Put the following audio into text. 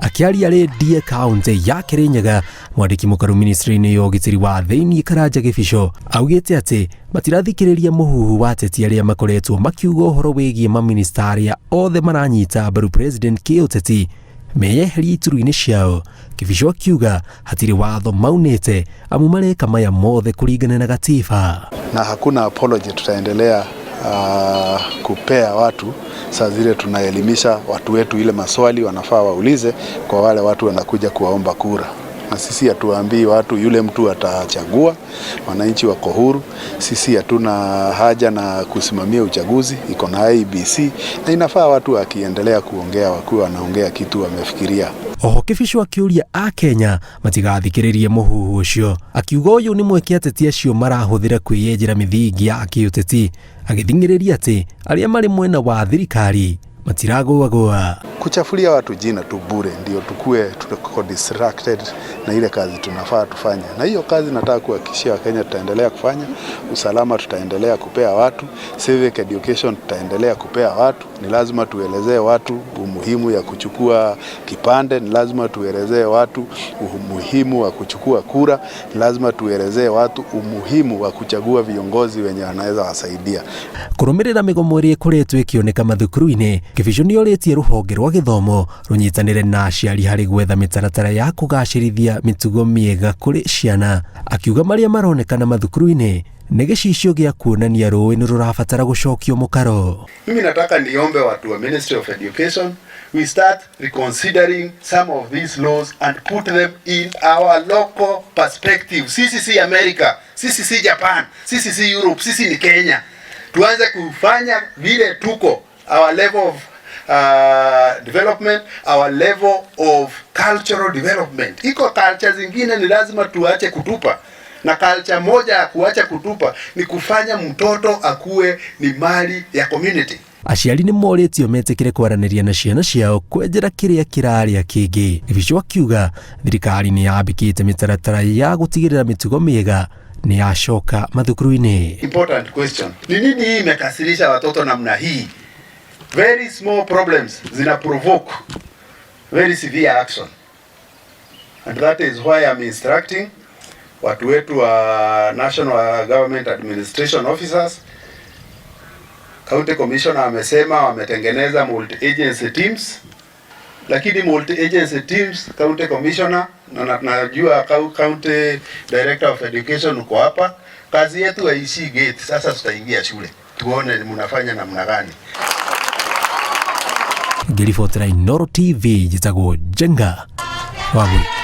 Akĩaria rĩndie kaunti ya Kirinyaga, mwandĩki mũkaru ministry-inĩ ya ũgitĩri wa thĩinĩ Karanja Gĩbico augĩte atĩ matirathikĩrĩria mũhuhu wa ateti arĩa makoretwo makiuga ũhoro wĩgiĩ maminista arĩa othe maranyita mbaru president kĩũteti meyeherie iturwa-inĩ ciao. Kĩbico akiuga hatirĩ watho maunĩte amu mareka maya mothe kũringana na gatiba. Na hakuna apology tutaendelea kupea watu saa zile tunaelimisha watu wetu ile maswali wanafaa waulize kwa wale watu wanakuja kuwaomba kura. Na sisi hatuambii watu yule mtu atachagua, wananchi wako huru. Sisi hatuna haja na kusimamia uchaguzi, iko na IEBC na inafaa watu wakiendelea kuongea wakuwe wanaongea kitu wamefikiria. Oho Kĩbico akĩũria Akenya matigathikĩrĩrie mũhuhu ũcio, akiuga ũyũ nĩ mweke ateti acio marahũthĩra kwĩyenjera mĩthingi ya kĩũteti, agĩthing'ĩrĩria atĩ arĩa marĩ mwena wa thirikari matiragũagũa. Kuchafulia watu jina tu bure ndio tukue tuko distracted na ile kazi tunafaa tufanye, na hiyo kazi nataka kuhakikishia Wakenya tutaendelea kufanya. Usalama tutaendelea kupea watu, civic education tutaendelea kupea watu. Ni lazima tuelezee watu umuhimu ya kuchukua kipande, ni lazima tuelezee watu umuhimu wa kuchukua kura, ni lazima tuelezee watu umuhimu wa kuchagua viongozi wenye wanaweza wasaidia. Kũrũmĩrĩra mĩgomo ĩrĩa ĩkoretwo ĩkĩoneka mathukuru-inĩ, Kĩbico nĩorĩtie rũhonge rwa gĩthomo rũnyitanĩre na aciari harĩ gwetha mĩtaratara ya kũgacĩrithia mĩtugo mĩega kũrĩ ciana, akiuga marĩa maronekana mathukuru-inĩ nĩ gĩcicio gĩa kuonania rũĩ nĩ rũrabatara gũcokio mũkaro. Mimi nataka niombe watu wa Ministry of Education, we start reconsidering some of these laws and put them in our local perspective. Sisi si America, sisi si Japan, sisi si Europe, sisi ni Kenya. Tuanze kufanya vile tuko, our level of development, our level of cultural development. Iko culture zingine ni lazima tuache kutupa, na culture moja ya kuacha kutupa ni kufanya mtoto akuwe ni mali ya community. Aciari nĩ morĩtio metĩkĩre kwaranĩria na ciana ciao kwenjera kĩrĩa kĩrarĩa kĩngĩ. Gĩbico akiuga thirikari nĩ yambĩkĩte mĩtaratara ya gũtigĩrĩra mĩtugo mĩega nĩ yacoka mathukuru-inĩ. Important question. Ni nini hii imekasirisha watoto namna hii? Very small problems zina provoke very severe action. And that is why I'm instructing watu wetu wa National Government Administration Officers. County Commissioner amesema wametengeneza multi agency teams, lakini multi agency teams, County Commissioner na najua County Director of Education uko hapa, kazi yetu haiishii gate. Sasa tutaingia shule tuone mnafanya namna gani. Ngĩribotera Inooro TV, njĩtagwo Njenga Wagui.